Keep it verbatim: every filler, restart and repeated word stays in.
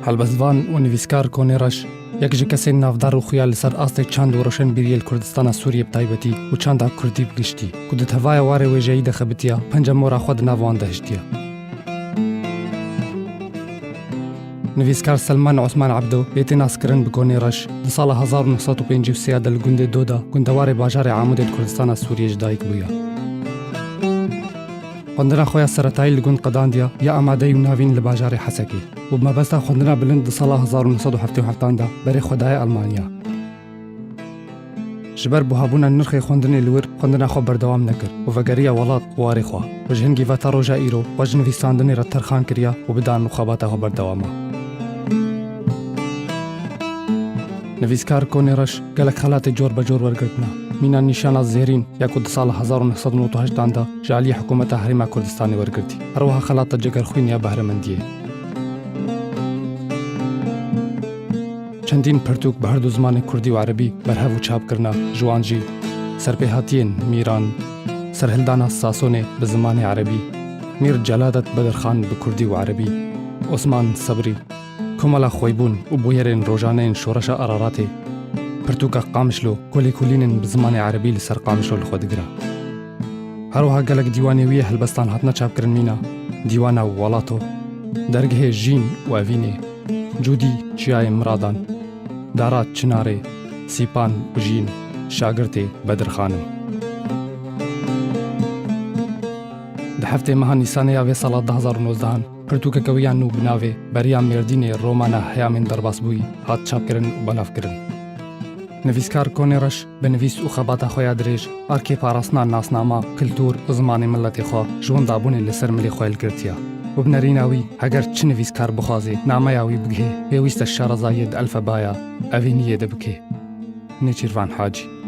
Helbestvan û nivîskar Konê Reş yek ji kesên navdar û xuya li ser astê çand û roşenbîriyê li Kurdistana Sûriyê bi taybetî û çanda kurdî bi giştî, ku di tevaya warê wêjeyî de xebitiya, penca mora xwe di nav wan de hiştiye. Nivîskar Selman Osman Ebdo yê tê naskirin bi Konê Reş, di sala hezar û neh sed û pêncî û sê de li gundê Doda, gundewarê bajarê Amûdê di Kurdistana Sûriyê ji dayik bûye. Xwendina xwe ya seretayî li gund qedandiya ya Amadeyî û Navîn li bajarê Hesekê û bi mebesta xwendina bilind di sala hezar û neh sed û heftê û heft de berê xwe daye Almanya. Ji ber buhabûna nirxê xwendinê li wir, xwendina xwe berdewam nekir û vegeriya welat û warê xwe û ji hingî ve ta roja îro xwe ji nivîsandinê re terxan kiriya û bi dan û xebata xwe berdewam e. Nivîskar Konê Reş gelek xelatê cor be cor wergirtine. Mîna nîşana Zêrîn ya ku di sala hezar û neh sed û nod û heşt de ji aliyê hikûmeta Herêma Kurdistanê wergirtî. Her wiha xelata Cegerxwîn ya Behremendiyê. Çendîn pirtûk bi her du zimanê kurdî û erebî berhev û çap kirine, ji wan jî Serpêhatiyên Mîran, Serhildana Sasonê bi zimanê erebî, Mîr Celadet Bedirxan bi kurdî û erebî, Osman Sebrî, Komela Xweybûn û bûyerên rojaneyên Şoreşa Araratê, pirtûka Qamişlo ku lêkolînên bi zimanê erebî li ser Qamişlo li xwe digire. Her wiha gelek dîwanê wî yê helbestan hatine çapkirin mîna, Dîwana Welato, Dergehê Jîn û Evînê, Cûdî Çiyayê Miradan, Dara Çinarê, Sîpan û Jîn, Şagirtê Bedirxan in. Di heftê meha Nîsanê ya vê sala du hezar û nozdehan, pirtûkeke wî ya nû bi navê Beriya Mêrdînê Romana Heyamên Derbasbûyî hat çapkirin û belavkirin. Nivîskar Konê Reş bi nivîs û xebata xwe ya dirêj arkê parastina nasnama, kultûr û zimanê miletê xwe ji windabûnê li ser milê xwe hilgirtiye û bi nerîna wî heger çi nivîskar bixwaze nameya wî bigihê, pêwîst e şarezayiyê di elfebaya Evîniyê de bike. Nêçîrvan Hacî.